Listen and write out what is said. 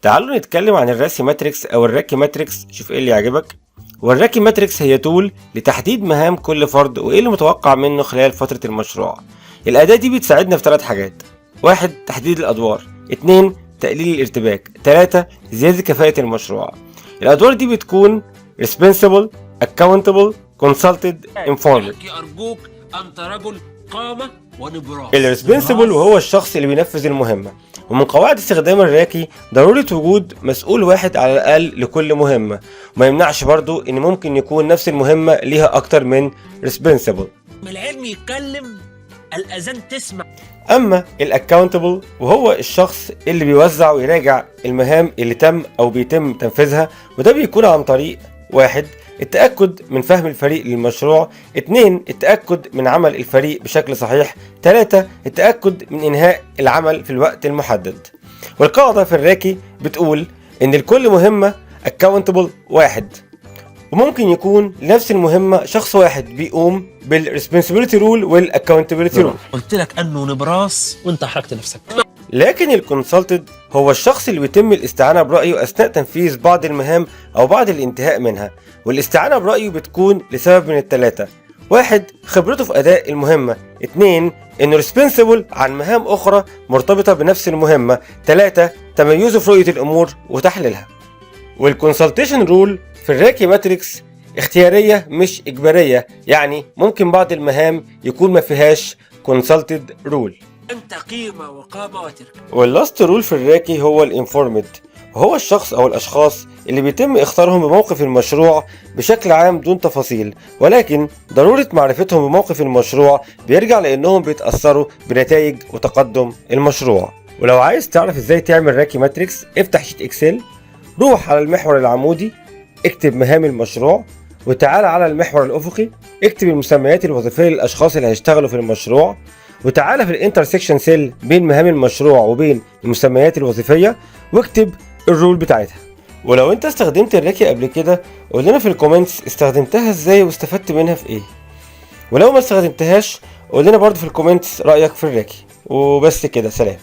تعالوا نتكلم عن ال RACI matrix او ال RACI matrix، شوف ايه اللي يعجبك. وال RACI matrix هي tool لتحديد مهام كل فرد وايه اللي متوقع منه خلال فترة المشروع. الأداة دي بتساعدنا في ثلاث حاجات: واحد، تحديد الأدوار، اتنين، تقليل الارتباك، تلاتة، زيادة كفاءة المشروع. الأدوار دي بتكون responsible، accountable، consulted، informed. احكي أرجوك، أنت رجل قامة ونبراس. ال responsible وهو الشخص اللي بينفذ المهمة. ومن قواعد استخدام ال RACI ضرورة وجود مسؤول واحد على الأقل لكل مهمة، وما يمنعش برضو إن ممكن يكون نفس المهمة ليها أكتر من responsible. العلم يتكلم، الأذان تسمع. اما ال accountable وهو الشخص اللي بيوزع ويراجع المهام اللي تم او بيتم تنفيذها، وده بيكون عن طريق: واحد، التأكد من فهم الفريق للمشروع، اتنين، التأكد من عمل الفريق بشكل صحيح، تلاتة، التأكد من إنهاء العمل في الوقت المحدد. والقاعدة في ال RACI بتقول إن لكل مهمة accountable واحد، وممكن يكون لنفس المهمة شخص واحد بيقوم بال responsibility role وال accountability role. قلت لك أنه نبراس وأنت حركت نفسك. لكن ال consulted هو الشخص اللي بيتم الاستعانة برأيه أثناء تنفيذ بعض المهام أو بعد الانتهاء منها، والاستعانة برأيه بتكون لسبب من الثلاثة: واحد، خبرته في أداء المهمة، اتنين، إنه responsible عن مهام أخرى مرتبطة بنفس المهمة، تلاتة، تميزه في رؤية الأمور وتحليلها. وال consultation role في ال RACI matrix اختيارية مش إجبارية، يعني ممكن بعض المهام يكون ما فيهاش consulted role. أنت قيمة وقامة وتركة. وال last role في ال RACI هو ال informed، وهو الشخص او الاشخاص اللي بيتم اخطارهم بموقف المشروع بشكل عام دون تفاصيل، ولكن ضرورة معرفتهم بموقف المشروع بيرجع لانهم بيتأثروا بنتائج وتقدم المشروع. ولو عايز تعرف ازاي تعمل RACI matrix، افتح sheet Excel، روح على المحور العمودي اكتب مهام المشروع، وتعال على المحور الافقي اكتب المسميات الوظيفيه للاشخاص اللي هيشتغلوا في المشروع، وتعالى في ال intersection cell بين مهام المشروع وبين المسميات الوظيفيه واكتب ال role بتاعتها. ولو انت استخدمت ال RACI قبل كده، قول لنا في ال comments استخدمتها ازاي واستفدت منها في ايه، ولو ما استخدمتهاش قول لنا برضو في ال comments رايك في ال RACI. وبس كده، سلام.